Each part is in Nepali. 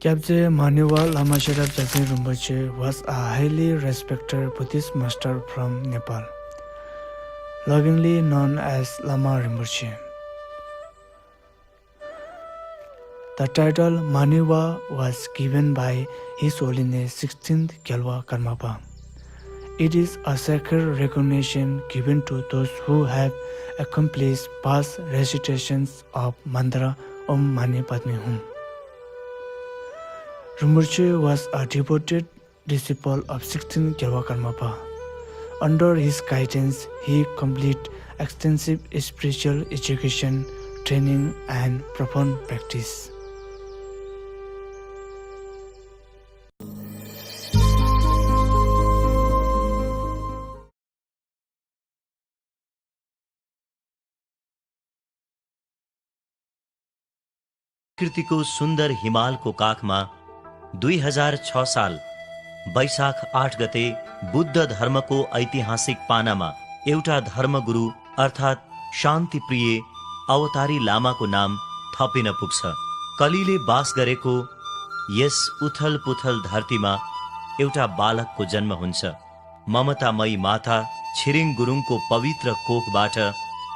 Kyabje Maniwa Lama Sherab Jaksin Rinpoche was a highly respected Buddhist master from Nepal, lovingly known as Lama Rinpoche. The title Maniwa was given by His Holiness 16th Gyalwa Karmapa. It is a sacred recognition given to those who have accomplished past recitations of mantra Om Mani Padme Hum. Rinpoche was a devoted disciple of 16th Gyalwa Karmapa. Under his guidance, he completed extensive spiritual education, training, and profound practice. प्रकृतिको सुन्दर हिमालको काखमा 2006 साल वैशाख 8 गते बुद्ध धर्मको ऐतिहासिक पानामा एउटा धर्मगुरु अर्थात् शान्तिप्रिय अवतारी लामाको नाम थपिन पुग्छ। कलीले बास गरेको यस उथल-पुथल धरतीमा एउटा बालकको जन्म हुन्छ। ममतामयी माता छिरिङ गुरुङको पवित्र कोखबाट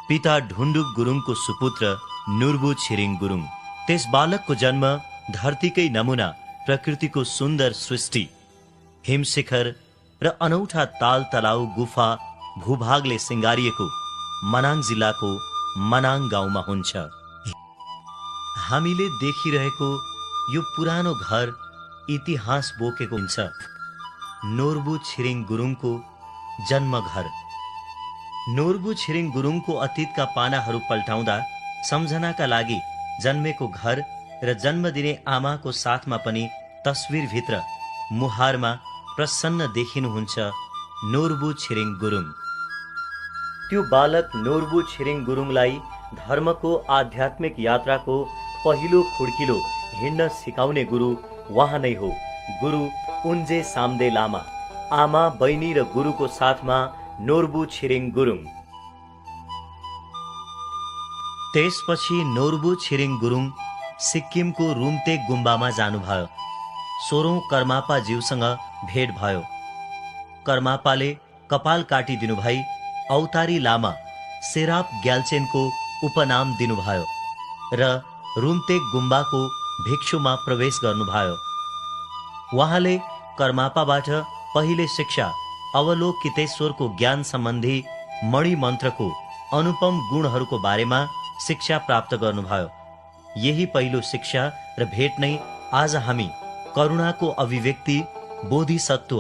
पिता ढुण्डुक गुरुङको सुपुत्र नुर्बु छिरिङ गुरुङ। त्यस बालकको जन्म धरतीकै नमुना प्रकृतिको सुन्दर सृष्टि हिमशिखर र अनौठा ताल तलाउ गुफा भूभागले सिंगारिएको मनाङ जिल्लाको मनाङ गाउँमा हुन्छ। हामीले देखिरहेको यो पुरानो घर इतिहास बोकेको हुन्छ। नोर्बु छिरिङ गुरुङको जन्मघर। नोर्बु छिरिङ गुरुङको अतीतका पानाहरू पल्टाउँदा सम्झनाका लागि जन्मेको घर र जन्म दिने आमाको साथमा पनि तस्विरभित्र मुहारमा प्रसन्न देखिनुहुन्छ नोर्बु छिरिङ गुरुङ। त्यो बालक नोर्बु छिरिङ गुरुङलाई धर्मको आध्यात्मिक यात्राको पहिलो खुड्किलो हिँड्न सिकाउने गुरु उहाँ नै हो, गुरु उन्जे साम्दे लामा। आमा, बहिनी र गुरुको साथमा नोर्बु छिरिङ गुरुङ। त्यसपछि नोर्बु छिरिङ गुरुङ सिक्किमको रुम्तेक गुम्बामा जानुभयो। 16औं कर्मापा ज्यूसँग भेट भयो। कर्मापाले कपाल काटिदिनु भई अवतारी लामा सेराप ग्याल्चेनको उपनाम दिनुभयो र रुम्तेक गुम्बाको भिक्षुमा प्रवेश गर्नुभयो। उहाँले कर्मापाबाट पहिले शिक्षा अवलोकितेश्वरको ज्ञान सम्बन्धी मणि मन्त्रको अनुपम गुणहरूको बारेमा शिक्षा प्राप्त गर्नुभयो। यही पहिलो शिक्षा र भेट नै आज हामी करुणाको अभिव्यक्ति बोधिसत्व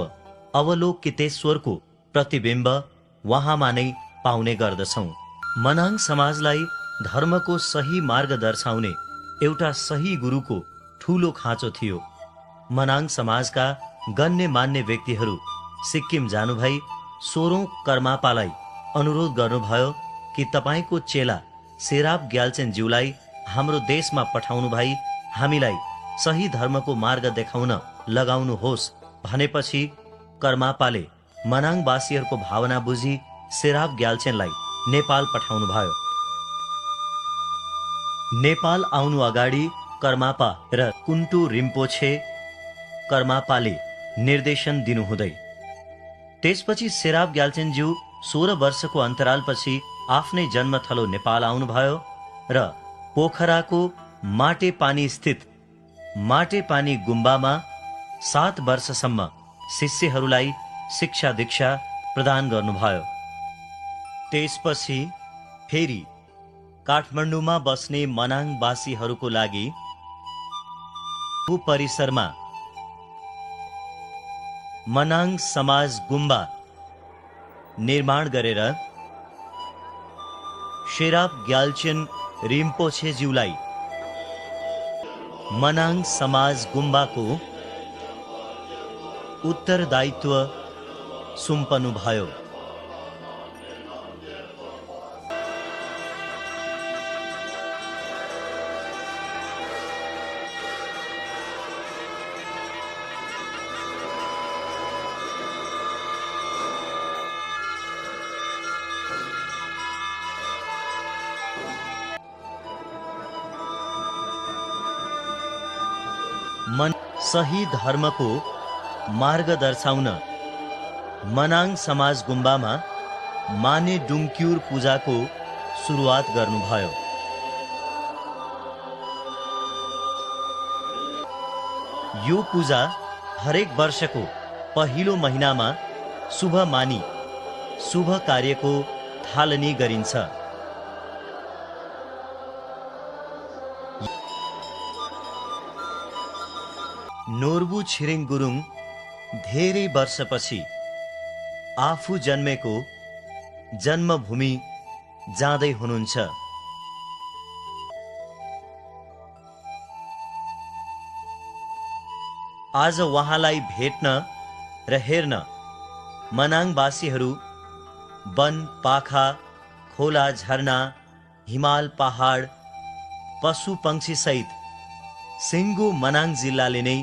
अवलोकितेश्वरको प्रतिबिम्ब उहाँमा नै पाउने गर्दछौं। मनाङ समाजलाई धर्मको सही मार्ग दर्शाउने एउटा सही गुरुको ठूलो खाँचो थियो। मनाङ समाजका गण्यमान्य व्यक्तिहरू सिक्किम जानुभई 16औं कर्मापालाई अनुरोध गर्नुभयो कि तपाईको चेला सेराप ग्याल्चेन ज्यूलाई हाम्रो देशमा पठाउनु भई हामीलाई सही धर्मको मार्ग देखाउन लगाउनुहोस् भनेपछि कर्मापाले मनाङवासीहरूको भावना बुझी सेराप ग्याल्चेनलाई नेपाल पठाउनु भयो। नेपाल आउनु अगाडि कर्मापा र कुन्टु रिम्पोछे कर्मापाले निर्देशन दिनुहुँदै त्यसपछि सेराप ग्याल्चेन ज्यू 16 वर्षको अन्तरालपछि आफ्नै जन्मथलो नेपाल आउनुभयो र पोखराको माटेपानी स्थित माटेपानी गुम्बामा 7 वर्षसम्म शिष्यहरूलाई शिक्षा दीक्षा प्रदान गर्नुभयो। त्यसपछि फेरि काठमाडौँमा बस्ने मनाङवासीहरूको लागि परिसरमा मनाङ समाज गुम्बा निर्माण गरेर सेराप ग्याल्चेन रिम्पोछेज्यूलाई मनाङ समाज गुम्बाको उत्तरदायित्व सुम्पनुभयो। मन सही धर्मको मार्ग दर्शाउन मनाङ समाज गुम्बामा माने डुङ्क्युर पूजाको सुरुवात गर्नुभयो। यो पूजा हरेक वर्षको पहिलो महिनामा शुभ मानी शुभ कार्यको थालनी गरिन्छ। नोर्बु छिरिङ गुरुङ धेरै वर्षपछि आफू जन्मेको जन्मभूमि जाँदै हुनुहुन्छ। आज उहाँलाई भेट्न र हेर्न मनाङवासीहरू वन पाखा खोला झरना हिमाल पहाड पशु पंक्षी सहित सिङ्गो मनाङ जिल्लाले नै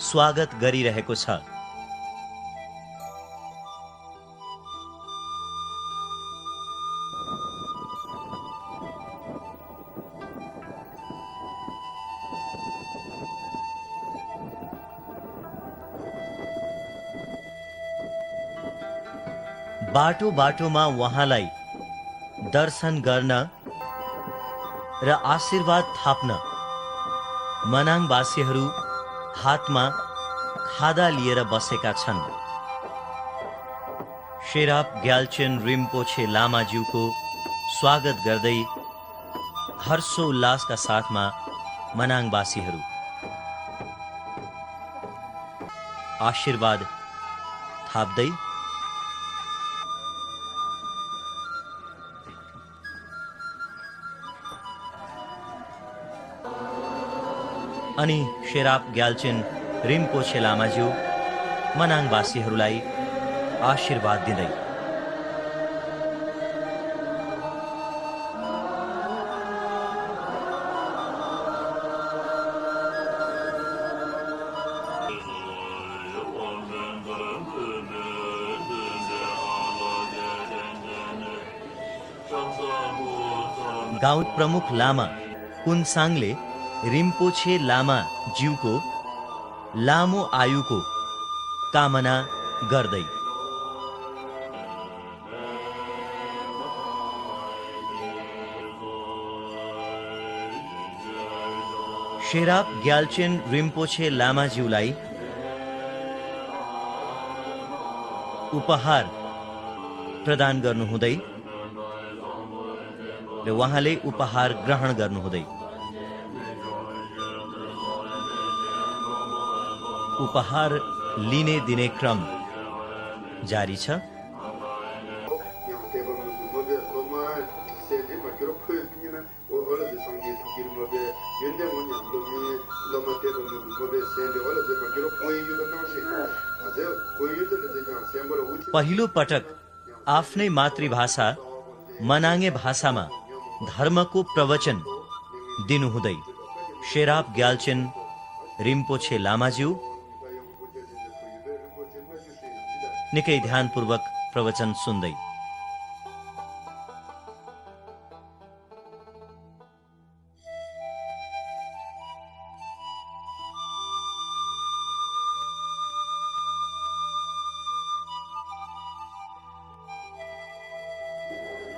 स्वागत गरिरहेको छ। बाटो बाटोमा उहाँलाई दर्शन गर्न र आशीर्वाद थाप्न मनाङवासीहरू हातमा खादा लिएर बसेका छन्। शेराप ग्याल्चेन रिम्पोछे लामाज्यूको स्वागत गर्दै हर्षोल्लासका साथमा मनाङवासीहरू आशीर्वाद थाप्दै अनि शेराप ग्याल्चेन रिम्पोछे लामाज्यू मनाङवासीहरूलाई आशीर्वाद दिँदै गाउँ प्रमुख लामा कुनसाङले रिम्पोछे लामा ज्यूको लामो आयुको कामना गर्दै शेराप ग्याल्चेन रिम्पोछे लामाज्यूलाई उपहार प्रदान गर्नुहुँदै र उहाँले उपहार ग्रहण गर्नुहुँदै उपहार लिने दिने क्रम जारी छ। पहिलो पटक आफ्नै मातृभाषा मनाङे भाषामा धर्मको प्रवचन दिनुहुँदै शेराप ग्याल्चेन रिम्पोछे लामाज्यू निकै ध्यानपूर्वक प्रवचन सुन्दै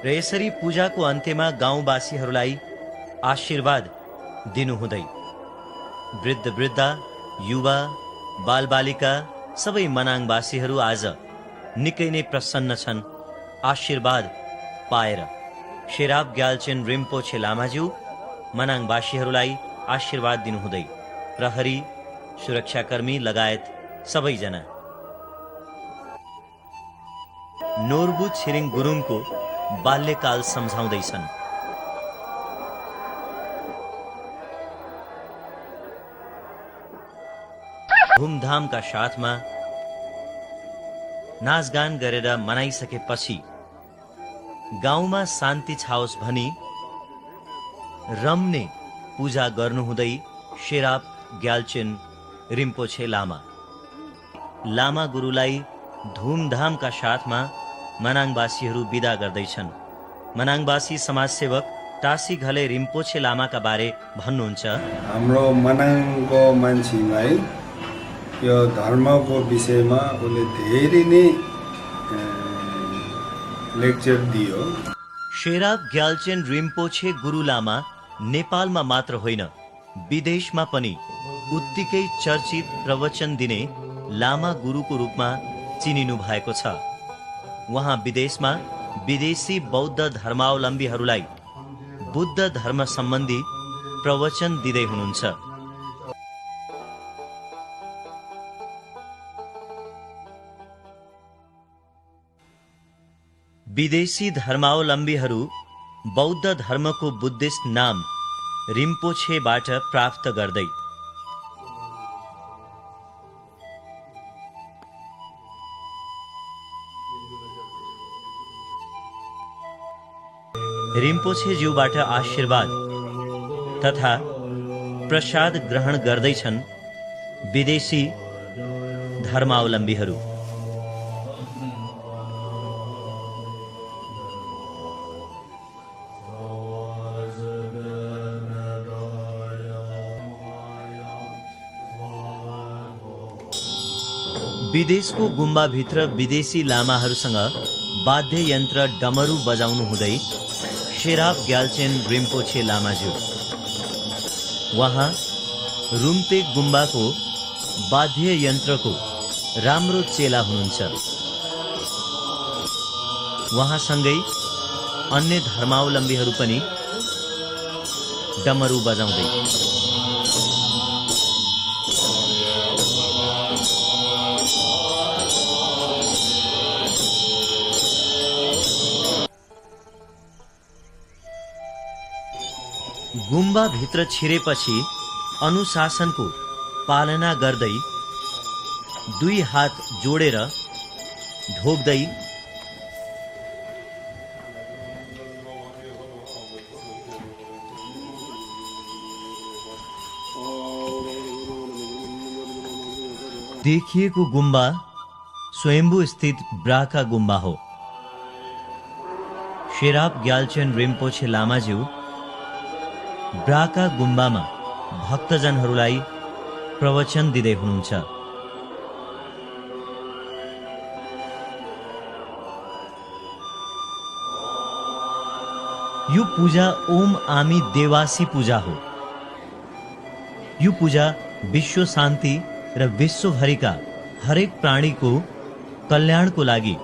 र यसरी पूजाको अन्त्यमा गाउँवासीहरूलाई आशीर्वाद दिनुहुँदै वृद्ध वृद्धा युवा बालबालिका सबै मनाङवासीहरू आज निकै नै प्रसन्न छन्। आशीर्वाद पाएर शेराप ग्याल्चेन रिम्पोछे लामाज्यू मनाङवासीहरूलाई आशीर्वाद दिनुहुँदै प्रहरी सुरक्षाकर्मी लगायत सबैजना नोर्बु छिरिङ गुरुङको बाल्यकाल सम्झाउँदैछन्। धुमधामका साथमा नाचगान गरेर मनाइसकेपछि गाउँमा शान्ति छाओस् भनी रम्ने पूजा गर्नुहुँदै शेराप ग्याल्चेन रिम्पोछे लामा गुरुलाई धुमधामका साथमा मनाङवासीहरू बिदा गर्दैछन्। मनाङवासी समाजसेवक टासी घले रिम्पोछे लामाका बारे भन्नुहुन्छ। हाम्रो मनाङको मान्छेलाई यो धर्मको विषयमा उसले धेरै नै लेक्चर दियो। शेराब ग्याल्चेन रिम्पोछे गुरु लामा नेपालमा मात्र होइन विदेशमा पनि उत्तिकै चर्चित प्रवचन दिने लामा गुरुको रूपमा चिनिनु भएको छ। उहाँ विदेशमा विदेशी बौद्ध धर्मावलम्बीहरूलाई बुद्ध धर्म सम्बन्धी प्रवचन दिँदै हुनुहुन्छ। विदेशी धर्मावलम्बीहरू बौद्ध धर्मको बुद्धिस्ट नाम रिम्पोछेबाट प्राप्त गर्दै रिम्पोछेज्यूबाट आशीर्वाद तथा प्रसाद ग्रहण गर्दैछन् विदेशी धर्मावलम्बीहरू। विदेशको गुम्बाभित्र विदेशी लामाहरूसँग वाद्य यन्त्र डमरू बजाउनु हुँदै शेराब ग्याल्चेन रिम्पोछे लामाज्यू वहाँ रुम्तेक गुम्बाको वाद्य यन्त्रको राम्रो चेला हुनुहुन्छ। उहाँसँगै अन्य धर्मावलम्बीहरू पनि डमरू बजाउँदै गुम्बा भित्र छिरेपछि अनुशासनको पालना गर्दै दुई हात जोडेर ढोक्दै देखिएको गुम्बा स्वयम्भू स्थित ब्राका गुम्बा हो। शेराब ग्याल्चेन रिम्पोछे लामाज्यू ब्राका गुम्बामा भक्तजनहरूलाई प्रवचन दिँदै हुनुहुन्छ। यो पूजा ओम आमी देवासी पूजा हो। यो पूजा विश्व शान्ति र विश्वभरिका हरेक प्राणीको कल्याणको लागि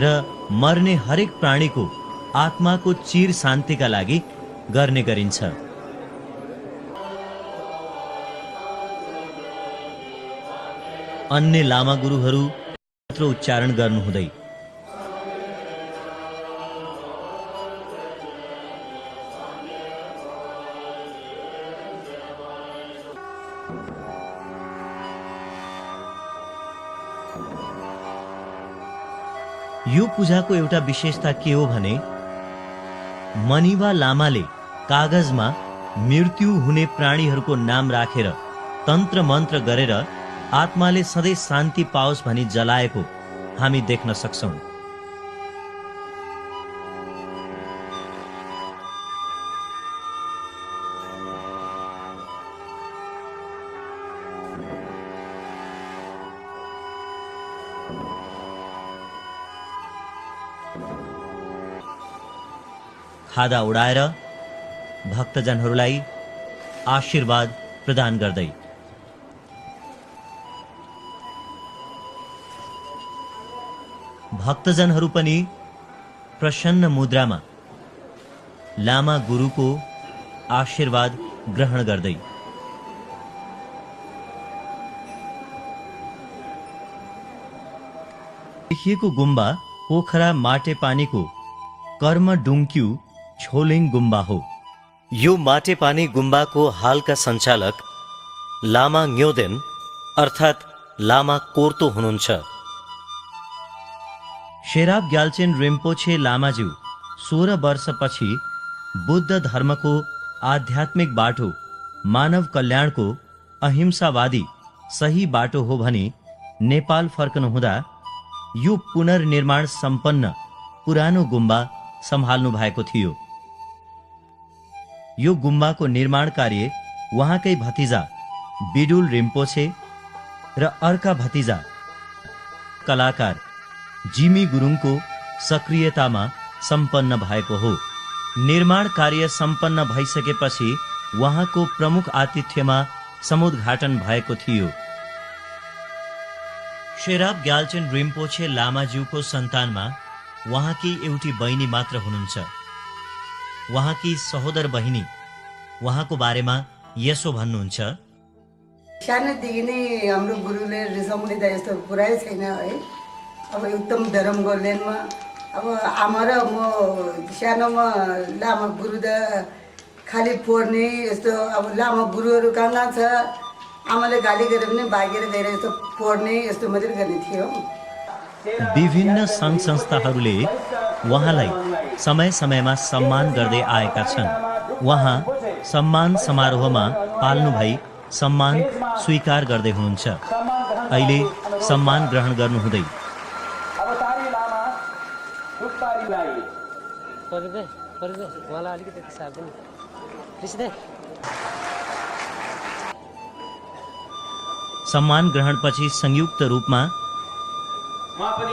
र मर्ने हरेक प्राणीको आत्माको चिर शान्तिका लागि गर्ने गरिन्छ। अन्य लामा गुरुहरू मात्र उच्चारण गर्नु हुँदै यो पूजाको एउटा विशेषता के हो भने मनिवा लामाले कागजमा मृत्यु हुने प्राणीहरूको नाम राखेर तन्त्र मन्त्र गरेर आत्माले सधैँ शान्ति पाओस् भनी जलाएको हामी देख्न सक्छौं। खादा उडाएर भक्तजनहरूलाई आशीर्वाद प्रदान गर्दै भक्तजनहरू पनि प्रसन्न मुद्रामा लामा गुरुको आशीर्वाद ग्रहण गर्दै देखिएको गुम्बा पोखरा माटेपानीको कर्मडुङ्क्यू छोलिङ गुम्बा हो। यो माटेपानी गुम्बाको हालका सञ्चालक लामा न्योदेन अर्थात् लामा कोर्तो हुनुहुन्छ। शेराब ग्याल्चेन रिम्पोछे लामाज्यू 16 वर्षपछि बुद्ध धर्मको आध्यात्मिक बाटो मानव कल्याणको अहिंसावादी सही बाटो हो भनी नेपाल फर्कनुहुँदा यो पुनर्निर्माण सम्पन्न पुरानो गुम्बा सम्हाल्नु भएको थियो। यो गुम्बाको निर्माण कार्य उहाँकै भतिजा बिडुल रिम्पोछे र अर्का भतिजा कलाकार जिमी गुरुङको सक्रियतामा सम्पन्न भएको हो। निर्माण कार्य सम्पन्न भइसकेपछि उहाँको प्रमुख आतिथ्यमा समुद्घाटन भएको थियो। शेराब ग्याल्चेन रिम्पोछे लामाज्यूको सन्तानमा उहाँकी एउटी बहिनी मात्र हुनुहुन्छ। उहाँकी सहोदर बहिनी उहाँको बारेमा यसो भन्नुहुन्छ। सानोदेखि नै हाम्रो गुरुले रिसाउने त यस्तो पुरै छैन है। अब एकदम धर्मको लेनमा अब आमा र म सानोमा लामा गुरु त खालि पढ्ने यस्तो अब लामा गुरुहरू कहाँ छ आमाले गाली गरेर पनि भागेर गएर यस्तो पढ्ने यस्तो मात्रै गर्ने थियो। विभिन्न सङ्घ संस्थाहरूले उहाँलाई समय समयमा सम्मान गर्दै आएका छन्। उहाँ सम्मान समारोहमा पाल्नु भई सम्मान स्वीकार गर्दै हुनुहुन्छ। अहिले सम्मान ग्रहण गर्नुहुँदै सम्मान ग्रहणपछि संयुक्त रूपमा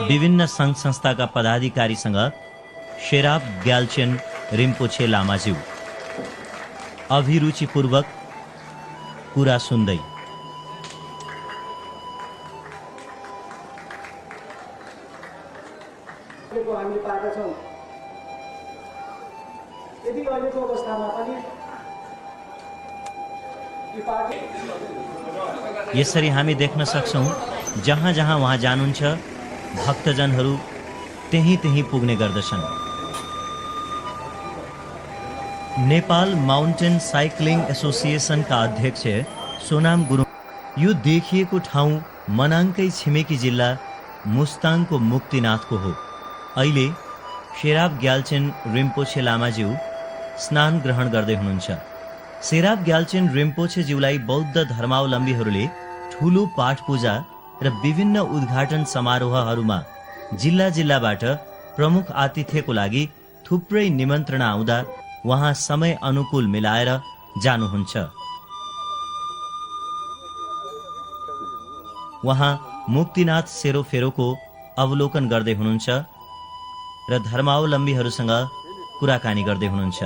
विभिन्न सङ्घ संस्थाका पदाधिकारीसँग शेराब ग्याल्चेन रिम्पोछे लामाज्यू अभिरुचिपूर्वक कुरा सुन्दै यसरी हामी देख्न सक्छौं जहाँ जहाँ उहाँ जानुहुन्छ भक्तजनहरू त्यही त्यही पुग्ने गर्दछन्। नेपाल माउन्टेन साइक्लिङ एसोसिएसनका अध्यक्ष सोनाम गुरुङ यो देखिएको ठाउँ मनाङकै छिमेकी जिल्ला मुस्ताङको मुक्तिनाथको हो। अहिले शेराब ग्याल्चेन रिम्पोछे लामाज्यू स्नान ग्रहण गर्दै हुनुहुन्छ। शेराब ग्याल्चेन रिम्पोछेज्यूलाई बौद्ध धर्मावलम्बीहरूले ठूलो पाठ पूजा र विभिन्न उद्घाटन समारोहहरूमा जिल्ला जिल्लाबाट प्रमुख आतिथ्यको लागि थुप्रै निमन्त्रणा आउँदा उहाँ समय अनुकूल मिलाएर जानुहुन्छ। उहाँ मुक्तिनाथ सेरोफेरोको अवलोकन गर्दै हुनुहुन्छ र धर्मावलम्बीहरूसँग कुराकानी गर्दै हुनुहुन्छ।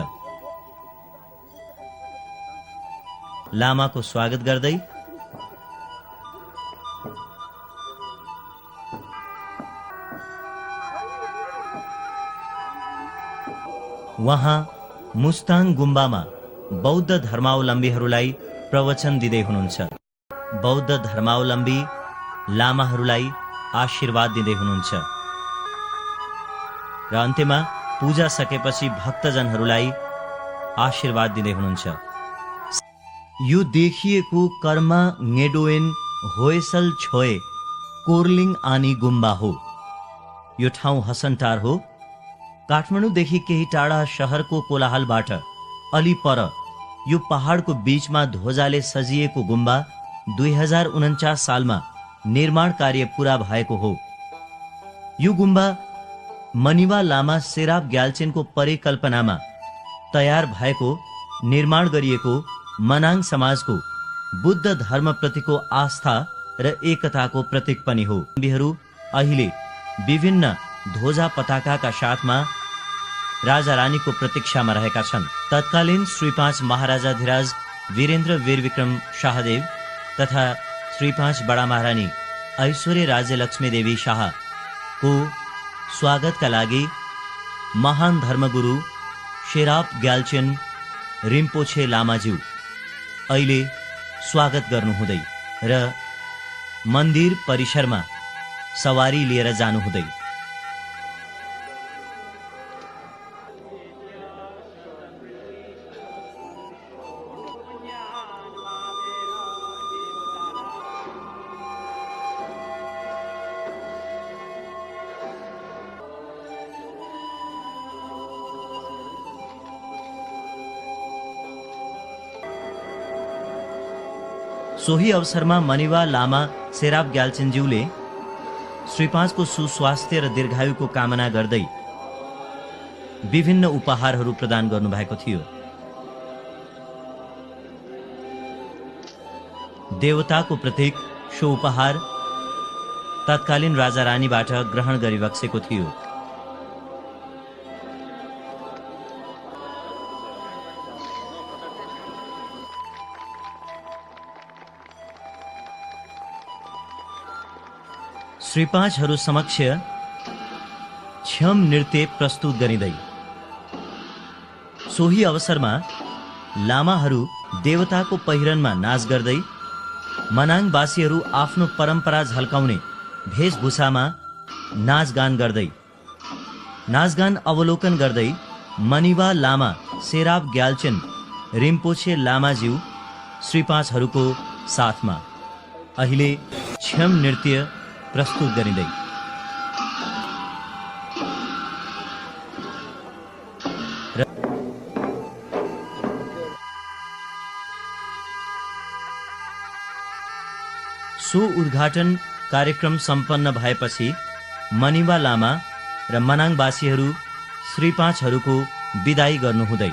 लामाको स्वागत गर्दै उहाँ मुस्ताङ गुम्बामा बौद्ध धर्मावलम्बीहरूलाई प्रवचन दिँदै हुनुहुन्छ। बौद्ध धर्मावलम्बी लामाहरूलाई आशीर्वाद दिँदै हुनुहुन्छ र अन्त्यमा पूजा सकेपछि भक्तजनहरूलाई आशीर्वाद दिँदै हुनुहुन्छ। यो देखिएको कर्मा ङेडोएन होयसल छोए कोर्लिङ आनी गुम्बा हो। यो ठाउँ हसनटार हो। काठमाडौँदेखि केही टाढा शहरको कोलाहलबाट अलि पर यो पहाडको बीचमा ध्वजाले सजिएको गुम्बा 2049 सालमा निर्माण कार्य पूरा भएको हो। यो गुम्बा मनिवा लामा शेराब ग्याल्चेनको परिकल्पनामा तयार भएको निर्माण गरिएको मनाङ समाजको बुद्ध धर्मप्रतिको आस्था र एकताको प्रतीक पनि हो। अहिले विभिन्न ध्वजा पताकाका साथमा राजा रानीको प्रतीक्षामा रहेका छन्। तत्कालीन श्री 5 महाराजाधिराज वीरेन्द्र वीरविक्रम शाहदेव तथा श्री 5 बडा महारानी ऐश्वर्य राज्य लक्ष्मी देवी शाहको स्वागतका लागि महान धर्मगुरु शेराब ग्याल्चेन रिम्पोछे लामाज्यू अहिले स्वागत गर्नुहुँदै र मन्दिर परिसरमा सवारी लिएर जानुहुँदै सोही अवसरमा मनिवा लामा शेराब ग्याल्चेनज्यूले श्री 5 को सुस्वास्थ्य र दीर्घायुको कामना गर्दै विभिन्न उपहारहरू प्रदान गर्नुभएको थियो। देवताको प्रतीक सो उपहार तत्कालीन राजा रानीबाट ग्रहण गरिबक्सेको थियो। श्री पाँचहरू समक्ष छ्यम नृत्य प्रस्तुत गरिँदै सोही अवसरमा लामाहरू देवताको पहिरनमा नाच गर्दै मनाङवासीहरू आफ्नो परम्परा झल्काउने भेषभूषामा नाचगान गर्दै नाचगान अवलोकन गर्दै मनिवा लामा सेराब ग्याल्चेन रिम्पोछे लामाज्यू श्री पाँचहरूको साथमा अहिले छ्यम नृत्य प्रस्तुत गरिँदै सो उद्घाटन कार्यक्रम सम्पन्न भएपछि मनिवा लामा र मनाङवासीहरू श्री पाँचहरूको बिदाई गर्नुहुँदै